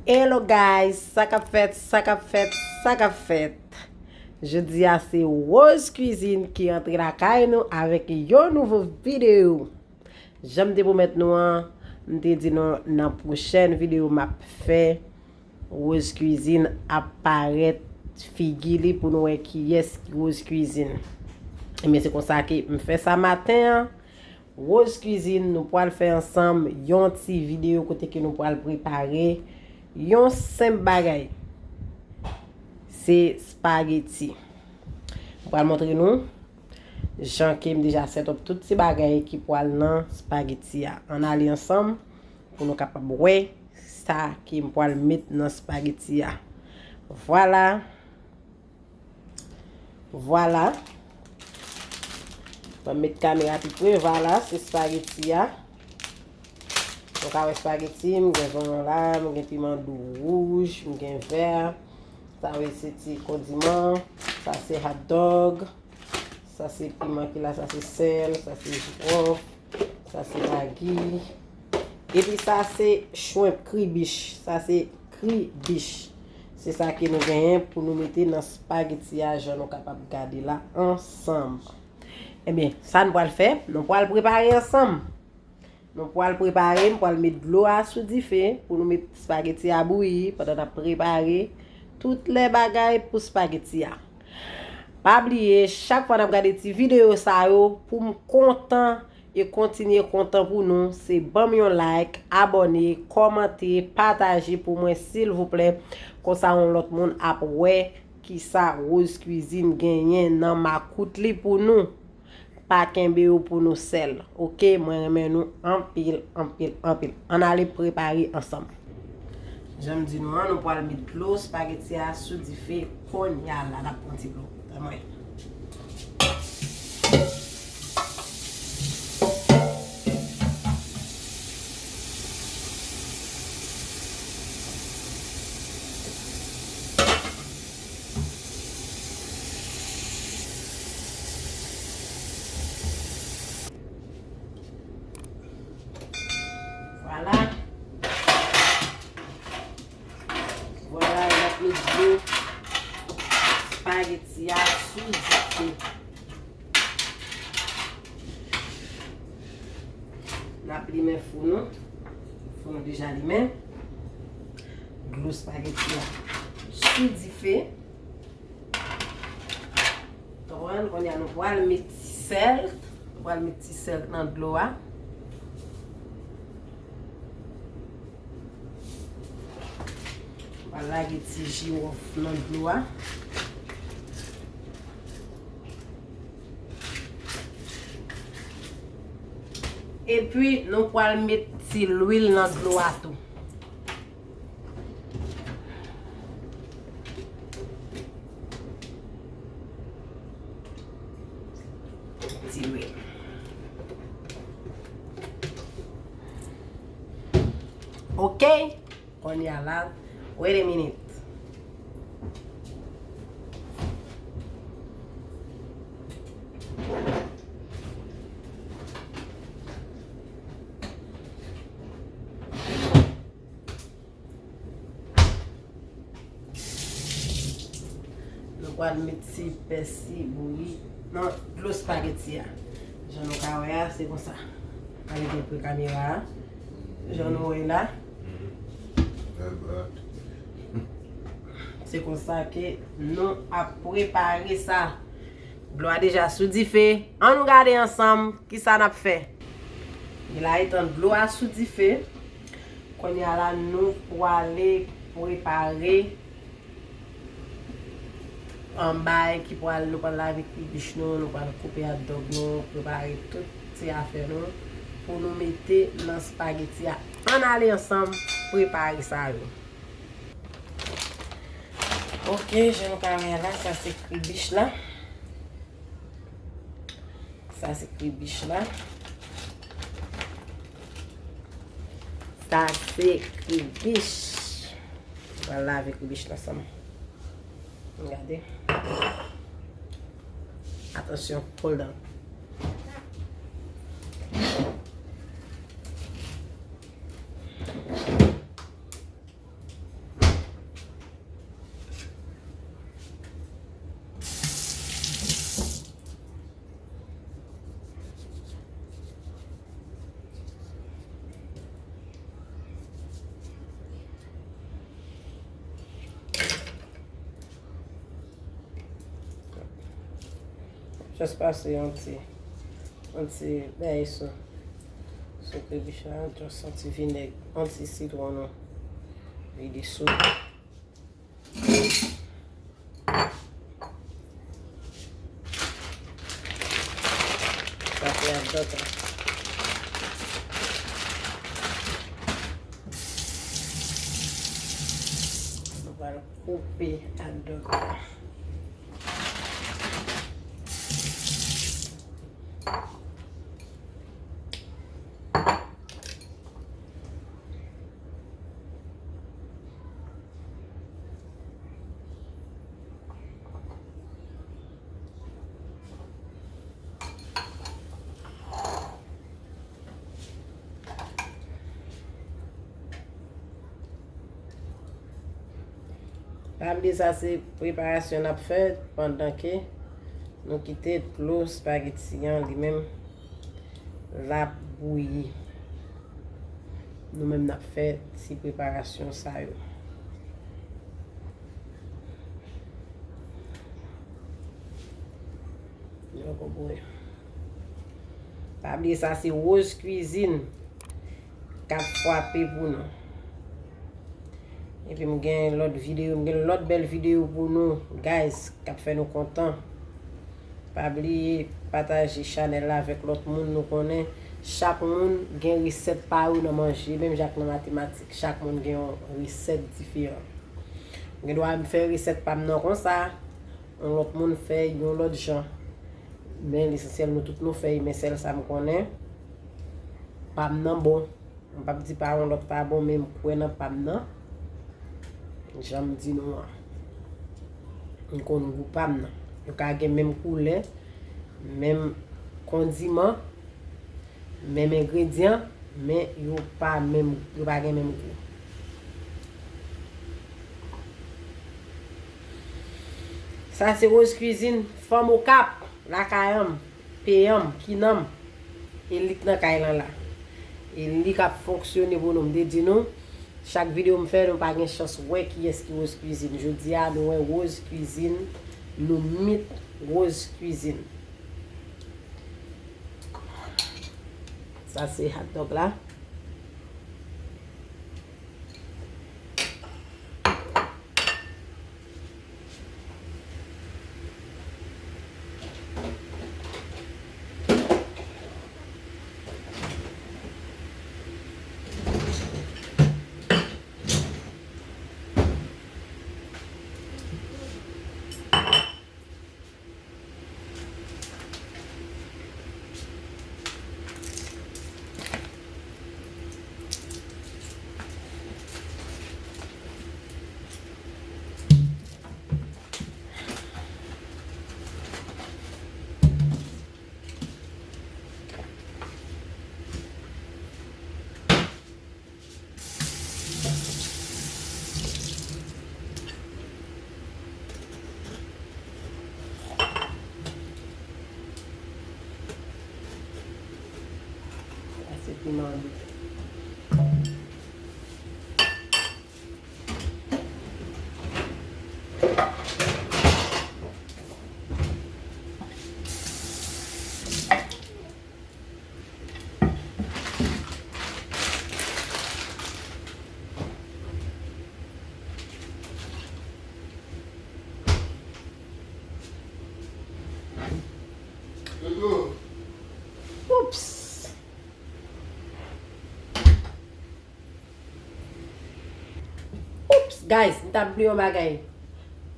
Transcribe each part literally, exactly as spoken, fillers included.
Hello guys, sa k ap fèt, sa k ap fèt, sa k ap fèt? Jodi a se Rose Cuisine ki antre lakay nou avèk yon nouvo videyo. Jan m te pwomèt nou an, m te di nou nan pwochèn videyo m ap fè, Rose Cuisine ap parèt figi li pou nou wè kiyès ki Rose Cuisine. Ebyen, se konsa ke m fè sa maten an. Rose Cuisine, nou pral fè ansanm yon ti videyo kote ke nou pral prepare yon senp bagay. Se spaghetti. M pral montre nou jan ke m deja set up tout ti bagay ki pral nan spaghetti a. Ann ale ansanm pou nou kapab wè sa ke m pral met nan spaghetti a. Vwala. Vwala. Ban m met kamera pi pre. Vwala, se spaghetti a. Nou ka wè spaghetti, m gen zonyon la, m gen piman dou wouj, m gen vè. Sa yo se ti kondiman. Sa se hot dog. Sa se piman ki la, sa se sèl, sa se jiwòf, sa se magi. Epi sa se shrimp, kribich. Sa se kribich. Se sa ke nou genyen pou nou mete nan spaghetti a, jan nou kapab gade la ansanm. Ebyen, sa nou pral fè, nou pral prepare ansanm. Nou pral prepare, m pral met dlo a sou dife pou nou met spaghetti a bouyi pandan n ap prepare tout lè bagay pou spaghetti a. Pa bliye, chak fwa n ap gade ti videyo sa yo, pou m kontan e kontinye kontan pou nou, se ban m yon like, abòne, kòmante, pataje pou mwen silvouplè. Konsa yon lòt moun ap wè kisa Rose Cuisine genyen nan makout li pou nou. Pa kenbe yo pou nou sèl. Oke, mwen renmen nou anpil, anpil, anpil. Ann ale prepare ansanm. Jan m di nou an, nou pral met dlo spaghetti a sou dife kounye a la. N ap pran ti dlo. Tann mwen. Vwala. Vwala, n ap met dlo spaghetti a sou dife. N ap limen fou nou. Fou nou deja limen. Dlo spaghetti a sou dife. Konprann? Kounye a nou pral met ti sèl. Nou pral met ti sèl nan dlo a. Nou pral lage ti jiwòf nan dlo a. Epi nou pral met ti lwil nan dlo a tou. Ti lwil. Oke. Kounye a la, wait a minute. Nou pral met ti pèsi bouyi nan dlo spaghetti a. Jan nou ka wè a, se konsa. Ann gen pre kamera a. Jan nou wè la. Se konsa ke nou ap prepare sa. Dlo a deja sou dife. Ann nou gade ansanm kisa n ap fè. Li la etan dlo a sou dife. Kounye a la, nou pwale prepare yon bagay ki pral, nou pral lave kribich nou, nou pral koupe hot dog nou, prepare tout ti afè nou pou nou mete nan spaghetti a. Ann ale ansanm prepare sa yo. Oke, jan nou ka wè a la, sa se kribich la. Sa se kribich la. Sa se kribich. Mwen lave kribich la ansanm. Gade. Atansyon, hold on. Just pase yon ti, yon ti bagay sou, sou krèbich la, just yon ti vinèg, yon ti sitwon nou vide sou. Sa se hot dog la. Nou pral koupe hot dog la. Pa bliye sa se preparasyon n ap fè pandan ke nou kite dlo espageti an li menm l ap bouyi. Nou menm n ap fè ti preparasyon sa yo. Yo konprann. Pa bliye sa se Rose Cuisine k ap frape pou nou. Epi m gen lòt videyo, m gen lòt bèl videyo pou nou, guys, k ap fè nou kontan. Pa bliye pataje chanèl la avèk lòt moun nou konnen. Chak moun gen resèt pa yo nan manje, menm jan ak nan matematik. Chak moun gen yon resèt diferan. Gen dwa m fè resèt pa m nan konsa, yon lòt moun fè yon lòt jan. Men lesansyèl nou tout nou fè, men sèl sa m konnen, pa m nan bon. M p ap di pa yon lòt pa bon, men m kwè nan pa m nan. Jan m di nou an. M konn gou pa m nan. Yo ka gen menm koulè, menm kondiman, menm engredyan, men yo pa menm, yo pa gen menm gou. Sa se Rose Cuisine, fanm Okap, lakay an m. Peyanm, kinanm, e li k nan kay lan la. E li k ap fonksyone pou nou. M te di nou, chak videyo m fè, nou pa gen chans wè kiyès ki Rose Cuisine. Jodi a, nou wè Rose Cuisine, nou meet Rose Cuisine. Sa se hot dog la. Pase piman an byen. Oops. Oops, guys, m t ap bliye yon bagay.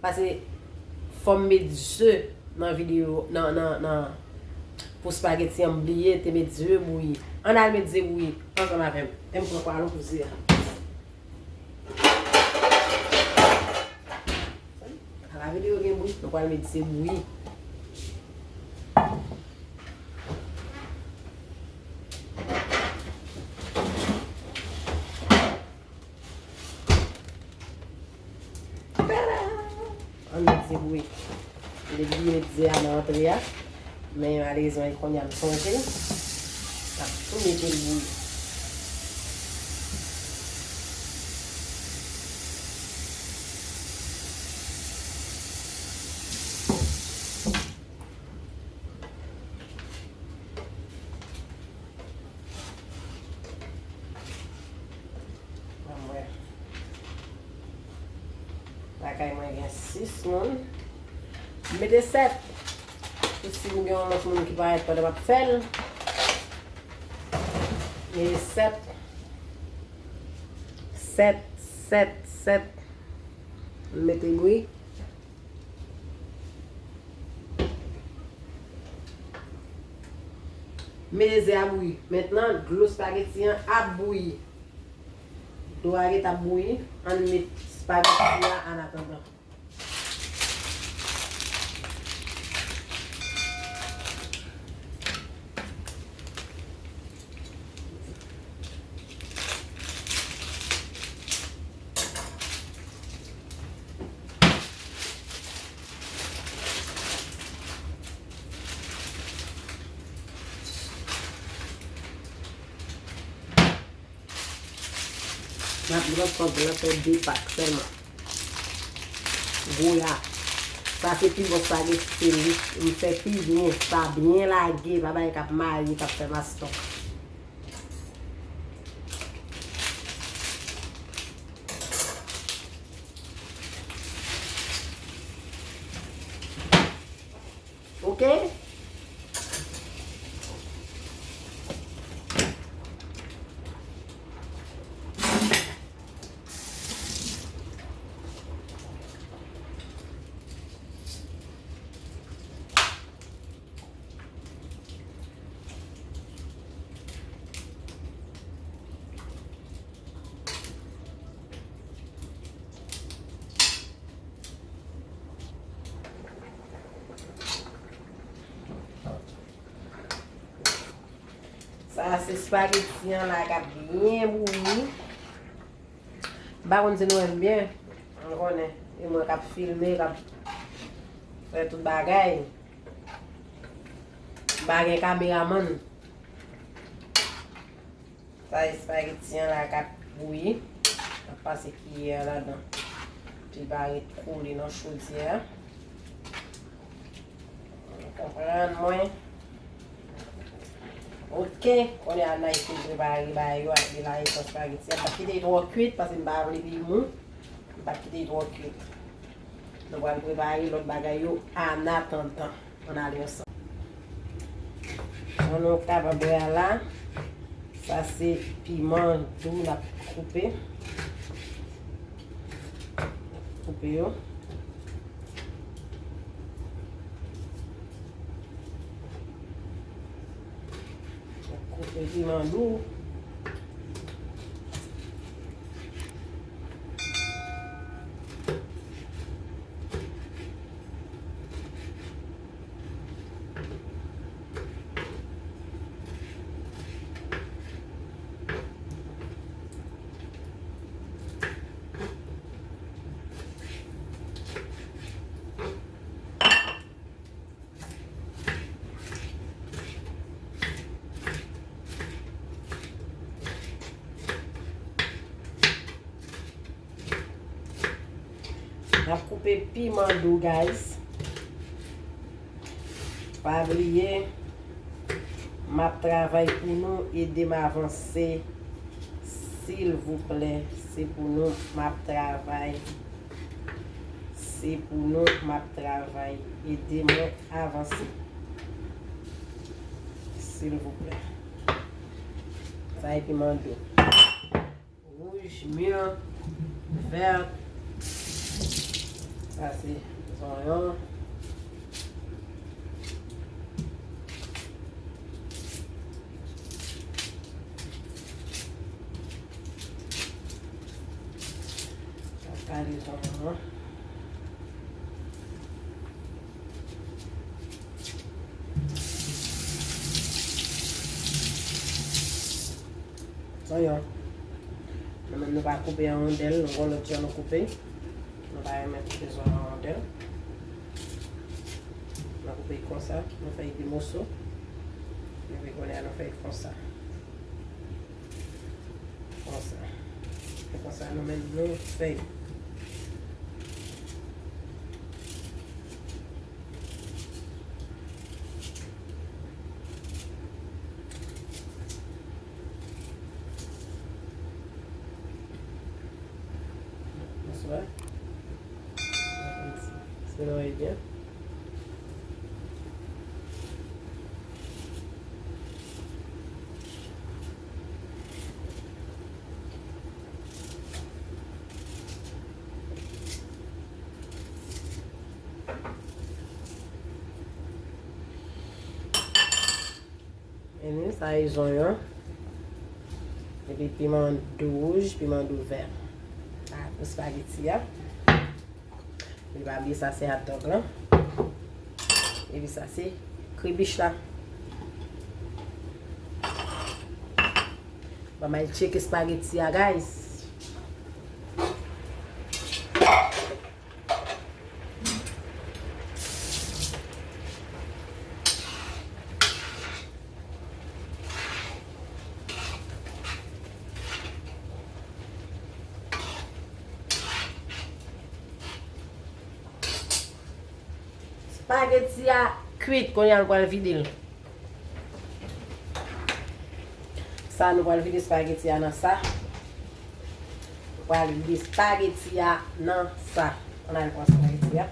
Pase fò m met ze nan videyo, nan, nan, nan, pou spaghetti an, m bliye te met ze bouyi. Ann al met ze bouyi ansanm avè m. E m pran kwalon pou ze a. Ala videyo gen bri, nou pral met ze bouyi. Tada! Ann met ze bouyi. M te bliye met ze a nan antre a. Men malerezman, e kounye a m sonje. M ap tou mete l bouyi. Sis moun. M mete sèt. Pou si m gen yon lòt moun ki parèt pandan m ap fè l. E sèt. Sèt, sèt, sèt. M mete bouyi. M mete ze a bouyi. Mentnan, dlo espageti an ap bouyi. Dlo a gentan ap bouyi. Ann met espageti a an atandan. N ap lòt kòb la fè de pak sèlman. Gwo ya. Sa se pi bon espageti, se li m fè pi byen. Sa byen lage, pa bay k ap mayi, k ap fè maston. Oke? Sa se espageti an la k ap byen bouyi. M pa konn si nou wè m byen. M konnen e mwen k ap filme, k ap fè tout bagay. M pa gen kameramann. Sa espageti an la k ap bouyi. M ap pase kiyè a ladan. Pou l pa ret kole nan chodyè a. Ou konprann mwen? Oke, kounye a Anaïs fin prepare bagay yo ak de la espageti an. M pa kite l twò kwit paske m pa vle li mou. M pa kite l twò kwit. Nou pral prepare lòt bagay yo an atandan. Ann ale ansanm. Jan nou kapab wè a la, sa se piman dou n ap koupe. N ap koupe yo. N ap koupe piman dou. N ap koupe piman dou, guys. Pa bliye, m ap travay pou nou, ede m avanse, silvouplè. Se pou nou m ap travay. Se pou nou m ap travay. Ede mwen avanse. Silvouplè. Sa e piman dou. Wouj, mir, vè. Sa se zonyon. Sa kale zonyon an. Zonyon. Nou menm nou pa koupe an wondèl, nou gon lòt jan nou koupe. Nou pa renmen koupe zonyon an wondèl. Nou koupe konsa, nou fè de moso. Epi kounye a nou fè konsa. Konsa. Se konsa nou menm nou fè yo. Bonswa. Nou ebyen. Ebyen, sa e zonyon. Epi piman dou wouj, piman dou vè. Sa pou espageti a. Epi pa bliye sa se hot dog lan. Epi sa se kribich la. Ban m al tcheke espageti a, guys. Espageti a kwit, kounye a nou pral vide l. Sa, nou pral vide espageti a nan sa. Nou pral vide espageti a nan sa. Ann al pran espageti a.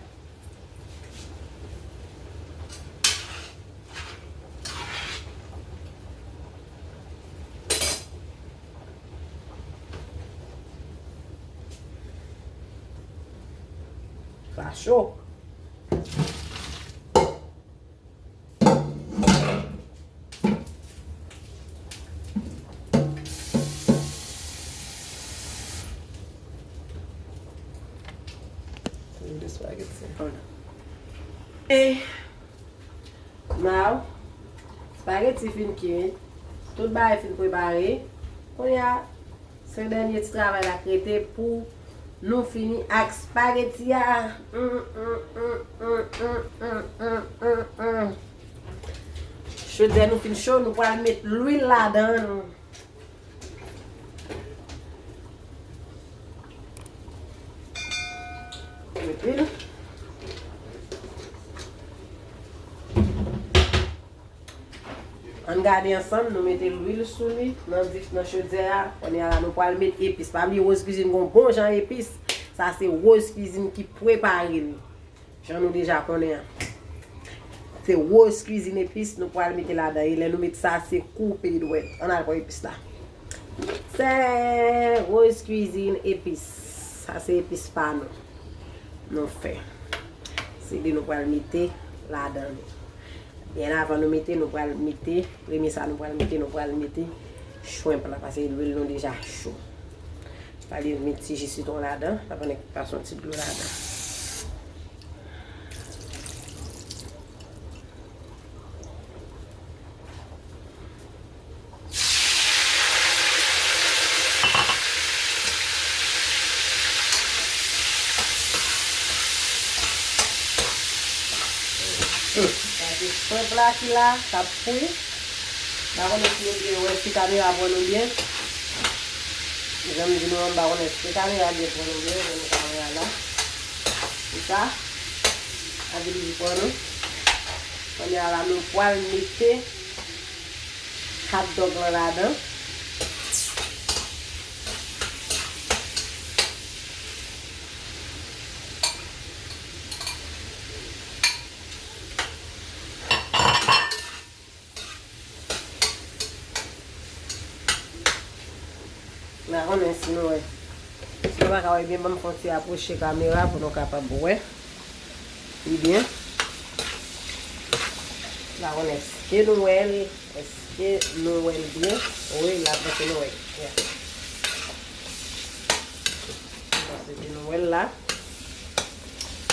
Sa cho. Espageti. E now, espageti fin kwit, tout bagay fin prepare. Kounye a, se dènye ti travay la k rete pou nou fini ak espageti a. Mm, mm, mm. Chodyè nou fin cho, nou pral met lwil ladan l. Met lwil. Ann gade ansanm, nou mete lwil sou li nan dif, nan chodyè a. Kounye a la, nou pral met epis. Pa bliye Rose Cuisine gon bon jan epis. Sa se Rose Cuisine ki prepare li. Jan nou deja konnen an. Se Rose Cuisine epis nou pral mete ladan. E lè nou met sa, se koupe dwèt. Ann al pran epis la. Se Rose Cuisine epis. Sa se epis pa nou. Nou fè. Se li nou pral mete ladan li. Byen avan nou mete, nou pral mete, premye sa nou pral mete, nou pral mete shrimp la, paske lwil nou deja cho. Pral met ti ji sitwon ladan, n ap annik pase yon ti dlo ladan. Sa se shrimp la ki la, k ap fri. M pa konnen si nou byen wè, si kamera pran nou byen. Jan m di nou an, m pa konnen si kamera byen pran nou byen, jan nou kamera la. Se sa. Ap vin di pran nou. Kounye a la, nou pral mete hot dog lan ladan. M pa konnen si nou wè. Si nou pa ka wè byen, ban m fè yon ti apwoche kamera pou nou kapab wè pi byen. M pa konnen èske nou wè l, èske nou wè l byen. Wi, la, èske nou wè l. Ya. Paske nou wè l la.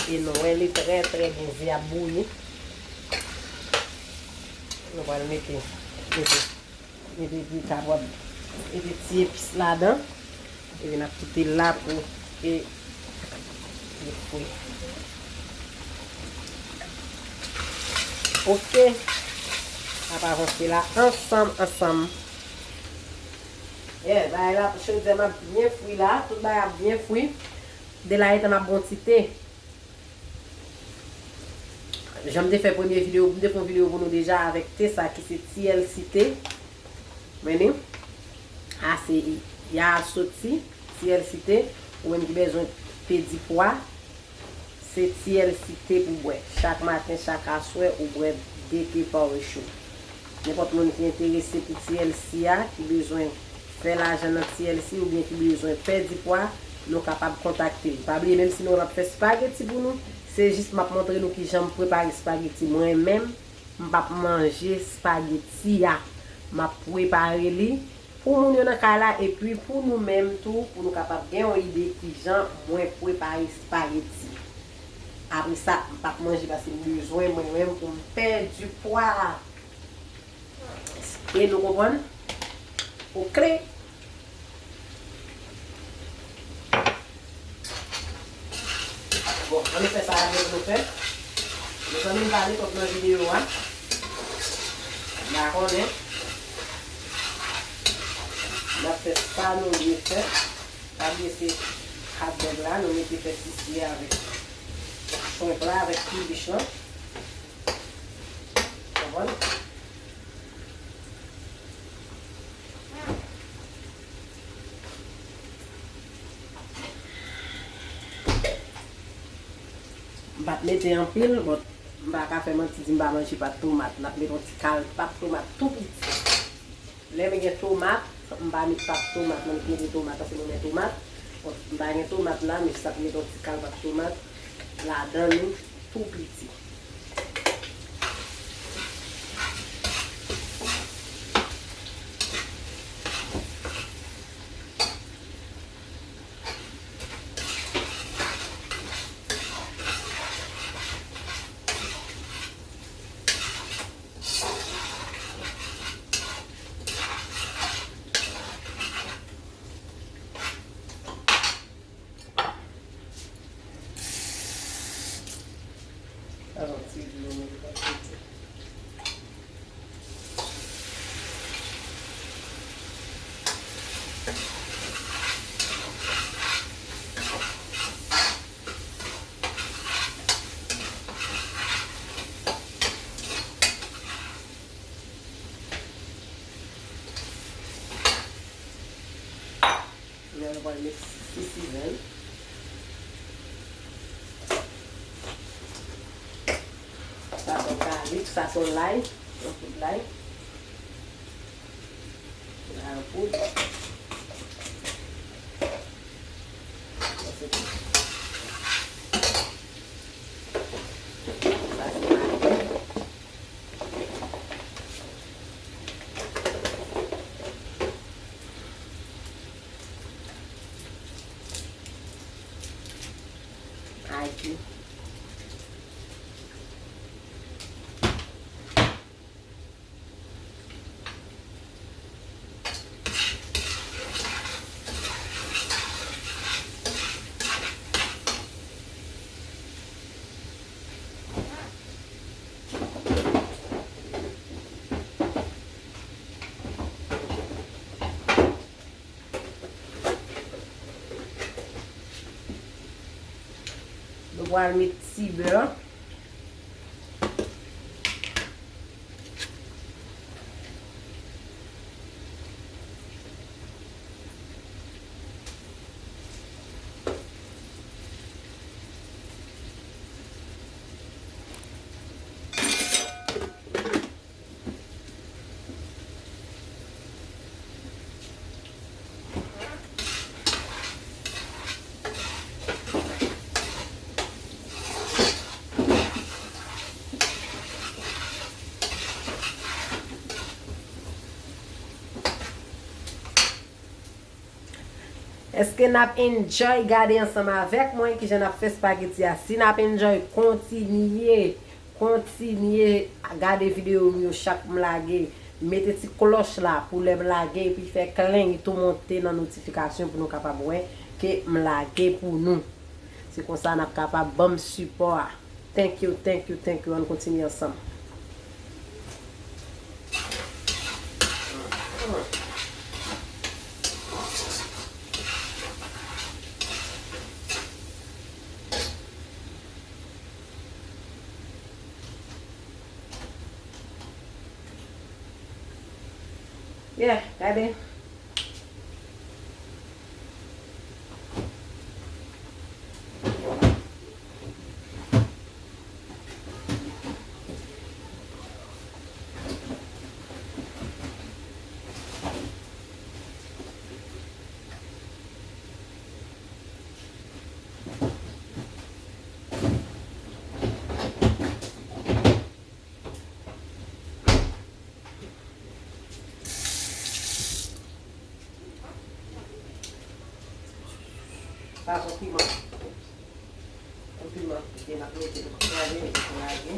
E nou wè li trè, trè byen, ze ap bouyi. Nou pral mete, mete, mete ti kapab, mete ti epis ladan. Epi n ap kite l la pou ke li fri. Oke. N ap avanse la ansanm, ansanm. Yeah, bagay la, chodyè m ap byen fri la. Tout bagay ap byen fri. De la etan m ap bon ti te. Jan m te fè premye videyo, m te fè yon videyo pou nou deja avèk te sa ki se T L C te. Men li, a se ya soti, T L C te, ou menm ki bezwen pèdi pwa, Se T L C te pou bwè. Chak maten, chak aswè, ou bwè de ke Power Show. Nenpòt moun ki enterese pou T L C a, ki bezwen fè lajan nan T L C oubyen ki bezwen pèdi pwa, nou kapab kontakte m. Pa bliye, menm si nou wè m ap fè spageti pou nou, se jis m ap montre nou kijan m prepare spageti mwen menm. M p ap manje spageti a. M ap prepare li pou moun yo nan kay la, epi pou nou menm tou, pou nou kapab gen yon ide kijan mwen prepare spageti. Apre sa, m p ap manje paske m bezwen mwen menm pou m pèdi pwa. Èske nou konprann? Oke. Bon, ann nou fè sa avèk nou fè. Mezanmi, m pale twòp nan videyo a. N a konnen. N ap fè sa nou dwe fè. Pa bliye se hot dog la, nou mete fè sisi avèk shrimp la, avèk kilbich lan. Konprann? M pa t mete anpil, but m pa ka fè manti di m pa manje pat tomat. N ap mete yon ti kal pat tomat tou piti. Lè m gen tomat, m pa met pat tomat, mwen ki mete tomat, paske mwen gen tomat. But m pa gen tomat la, men sa pou mete yon ti kal pat tomat ladan li tou piti. Sa yon ti dlo mwen te pase tou. Kounye a nou pral met sisiven. Sa se yon galik, sa se yon lay, yon poud lay. Lay an poud. Sa se tout. Sa se magi. Magi. Nou pral met ti bè. Èske n ap enjoy gade ansanm avèk mwen kijan n ap fè spageti a? Si n ap enjoy, kontinye, kontinye gade videyo m yo chak m lage. Mete ti klòch la pou lè m lage, epi fè kleng tou monte nan notifikasyon pou nou kapab wè ke m lage pou nou. Se konsa n ap kapab ban m sipò a. Thank you, thank you, thank you. Ann kontinye ansanm. Yeah, gade. Avèk piman. Yon piman, epi n ap mete l, n ap kraze, epi pou lage.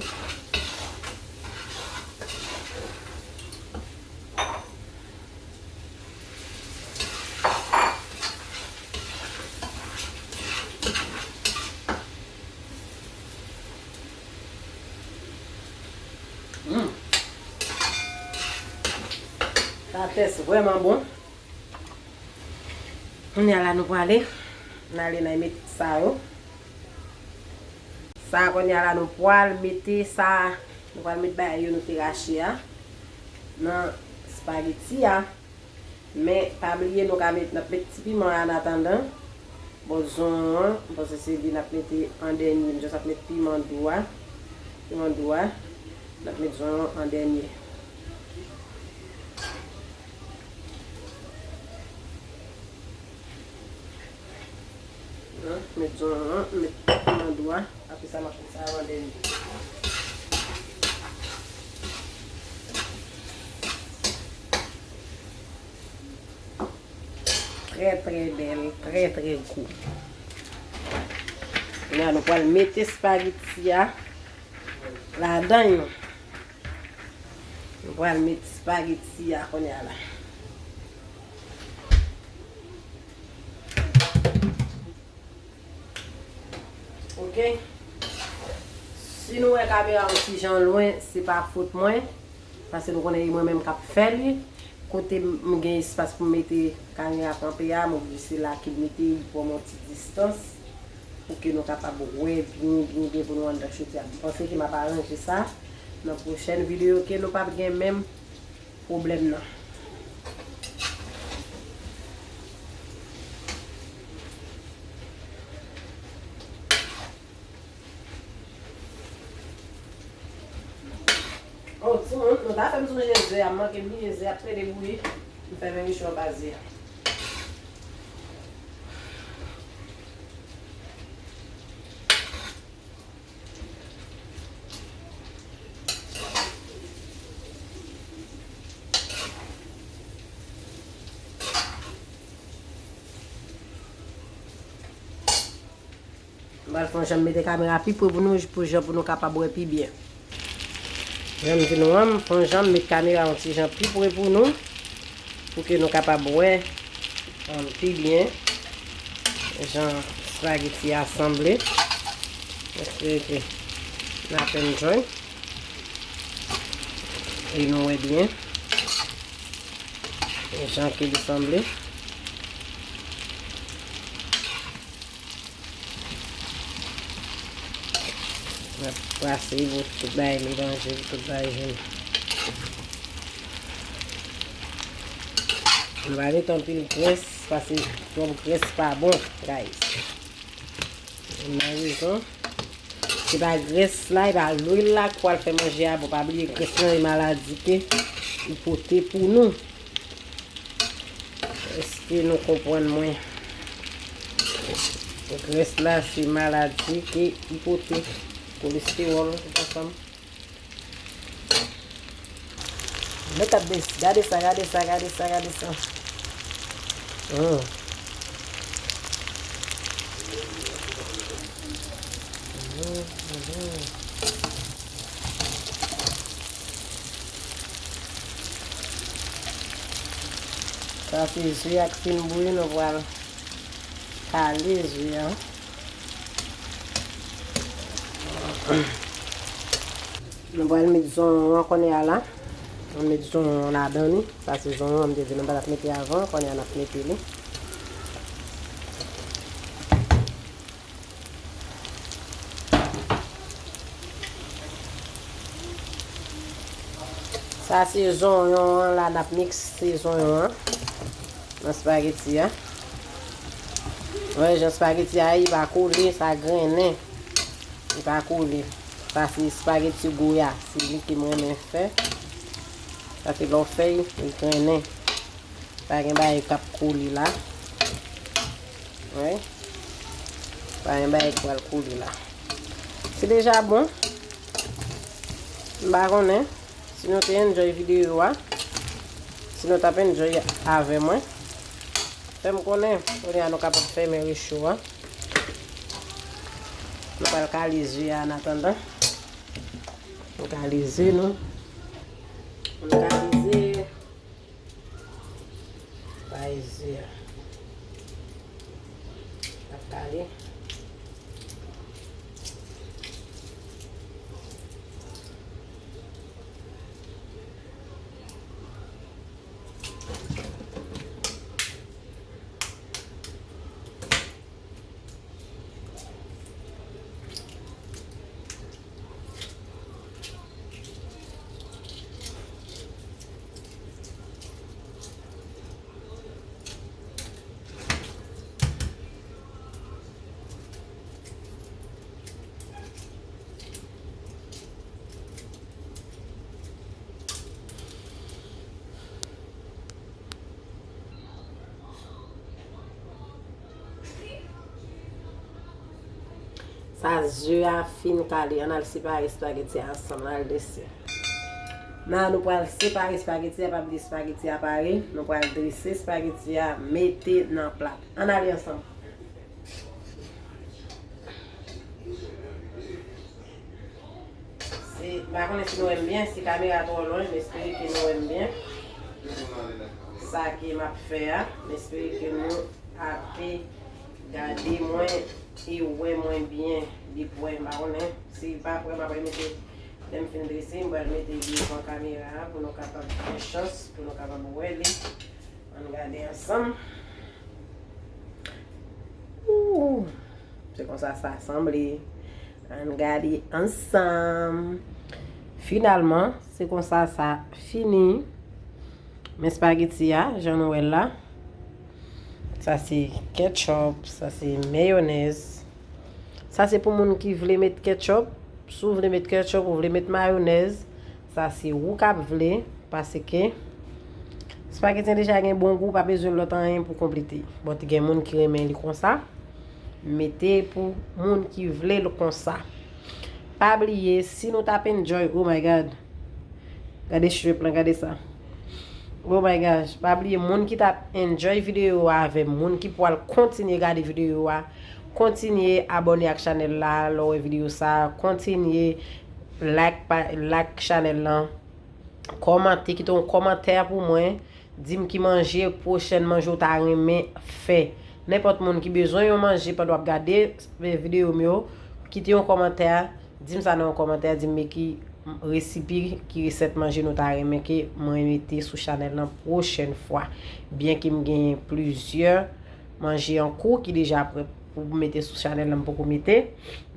Mm. Sa tès vrèman bon. Kounye a la nou prale, n ale nan met sa yo. Sa kounye a la nou pral mete sa, nou pral met bagay yo nou te rache a nan espageti a. Men pa bliye nou ka met, n ap met ti piman an an atandan. Bò zonyon an, m panse se li n ap mete an dènye. M just ap met piman dou a. Piman dou a. N ap met zonyon an an dènye. An, met zonyon an, met piman dou a. Apre sa, m ap met sa yo an dènye. Trè, trè bèl, trè, trè gou. Kounye a, nou pral mete espageti a ladan yo. Nou pral met espageti a kounye a la. Ok. Si nou wè kamera yon ti jan lwen, se pa fot mwen. Paske nou konnen e mwen menm k ap fè li. Kote m gen espas pou m mete kamera kanpe a, m oblije se la ke m mete, li pran yon ti distans pou ke nou kapab wè byen, byen, byen pou nou anndan chodyè a. M panse ke m ap aranje sa nan pwochèn videyo ke nou p ap gen menm pwoblèm nan. Oh, timoun, nou ta fè m sonje ze a, m manke bliye ze a, ap plede bouyi. M fèmen richo anba ze a. M pral fè yon jan mete kamera pi pre pou nou, pou jan pou nou kapab wè pi byen. Jan m di nou an, m fè yon jan mete kamera yon ti jan pi pre pou nou, pou ke nou kapab wè, um, pi byen jan espageti a sanble. Espere ke n ap enjoy e nou wè byen jan ke li sanble. M ap pase pou tout bagay melanje, pou tout bagay vin. Nou pa met anpil grès, paske twòp grès pa bon, guys. Nan rezon, se pa grès la, e pa lwil la ki pral fè manje a bon. Pa bliye grès lan e maladi ke li pote pou nou. Èske nou konprann mwen? Grès la se maladi ke li pote, kolestewòl, tout ansanm. Mwen t ap des-, gade sa, gade sa, gade sa, gade sa. Hmm. Mhm, mhm. Sa se ze a k fin bouyi, nou pral kale ze a. Nou pral met zonyon an kounye a la. Nou met zonyon an ladan li. Sa se zonyon an m te di nou pa t ap mete avan. Kounye a n ap mete li. Sa se zonyon an la, n ap mikse zonyon an nan espageti a. Wè jan espageti a ye, li pa kole, sa grennen. Li pa kole. Sa se espageti Goya, se li ke m renmen fè. Sa se lè w fè l, li grennen. Pa gen bagay k ap kole la. Wi. Pa gen bagay k pral kole la. Se deja bon. M pa konnen si nou te enjoy videyo a. Si nou t ap enjoy avè mwen, fè m konnen. Kounye a nou kapab fèmen recho a. Nou pral kale ze a an atandan. Nou kale ze nou. Nou kale ze. Bay ze a. Ap kale. Sa ze a fin kale, ann al separe espageti a ansanm, ann al drese. Nan, nou pral separe espageti a, pa bliye espageti a pare. Nou pral drese espageti a, mete nan plat. Ann ale ansanm. Si, m pa konnen si nou wè m byen, si kamera twò lwen, m espere ke nou wè m byen. Sa ke m ap fè a, m espere ke nou ape gade mwen e wè mwen byen de pwè. M pa konnen si pa pwè, m ap remete, lè m fin drese, m pral mete devan kamera a pou nou kapab gen chans, pou nou kapab wè li. Ann gade ansanm. Ooh, se konsa sa sanble. Ann gade ansanm. Finalman, se konsa sa fini. Men espageti a, jan nou wè l la. Sa se ketchup, sa se mayonnaise. Sa se pou moun ki vle met ketchup. Si w vle met ketchup, ou vle met mayonèz, sa se ou k ap vle, paske espageti an deja gen bon gou, pa bezwen lòt anyen pou konplete. But gen moun ki renmen li konsa, mete pou moun ki vle l konsa. Pa bliye, si nou t ap enjoy, oh my God, gade shrimp lan, gade sa. Oh my gosh, pa bliye, moun ki t ap enjoy videyo a avè m, moun ki pral kontinye gade videyo a, kontinye abòne ak chanèl la, lè w wè videyo sa, kontinye like pa, like chanèl lan, kòmante, kite yon kòmantè pou mwen, di m ki manje, pwochèn manje w ta renmen fè. Nenpòt moun ki bezwen yon manje pandan w ap gade videyo m yo, kite yon kòmantè, di m sa nan yon kòmantè, di m ki resipi, ki resèt manje nou ta renmen ke mwen mete sou chanèl lan pwochèn fwa. Byen ke m genyen plizyè manje an kou ki deja prè pou mete sou chanèl lan, m poko mete,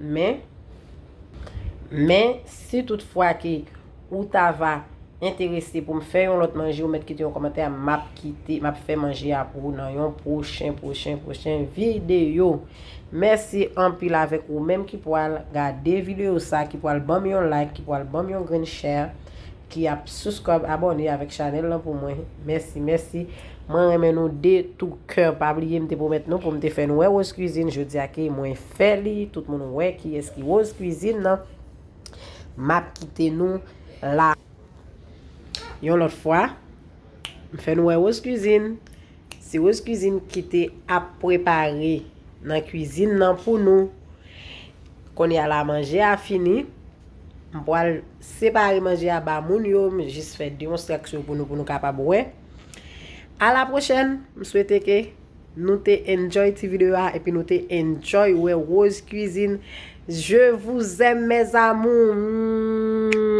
men, men si toutfwa ke ou ta va enterese pou m fè yon lòt manje, ou mèt kite yon kòmantè, m ap kite, m ap fè manje a pou ou nan yon pwochen, pwochen, pwochen videyo. Mèsi anpil avèk ou menm ki pral gade videyo sa, ki pral ban m yon like, ki pral ban m yon grenn share, ki ap subscribe, abòne avèk chanèl lan pou mwen. Mèsi, mèsi. Mwen renmen nou de tou kè. Pa bliye m te pwomèt nou pou m te fè nou wè Rose Cuisine. Jodi a ke mwen fè li. Tout moun wè kiyès ki Rose Cuisine nan. M ap kite nou la. Yon lòt fwa, m fè nou wè Rose Cuisine. Se Rose Cuisine ki te ap prepare nan kwizin nan pou nou. Kounye a la, manje a fini. M pral separe manje a ba moun yo. M jis fè demonstraksyon pou nou, pou nou kapab wè. A la pwochèn, m swete ke nou te enjoy ti videyo a, epi nou te enjoy wè Rose Cuisine. Je vous aime, mes amours.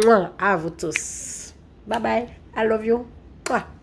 Mouah. À vous tous. Bye bye. I love you. Mouah.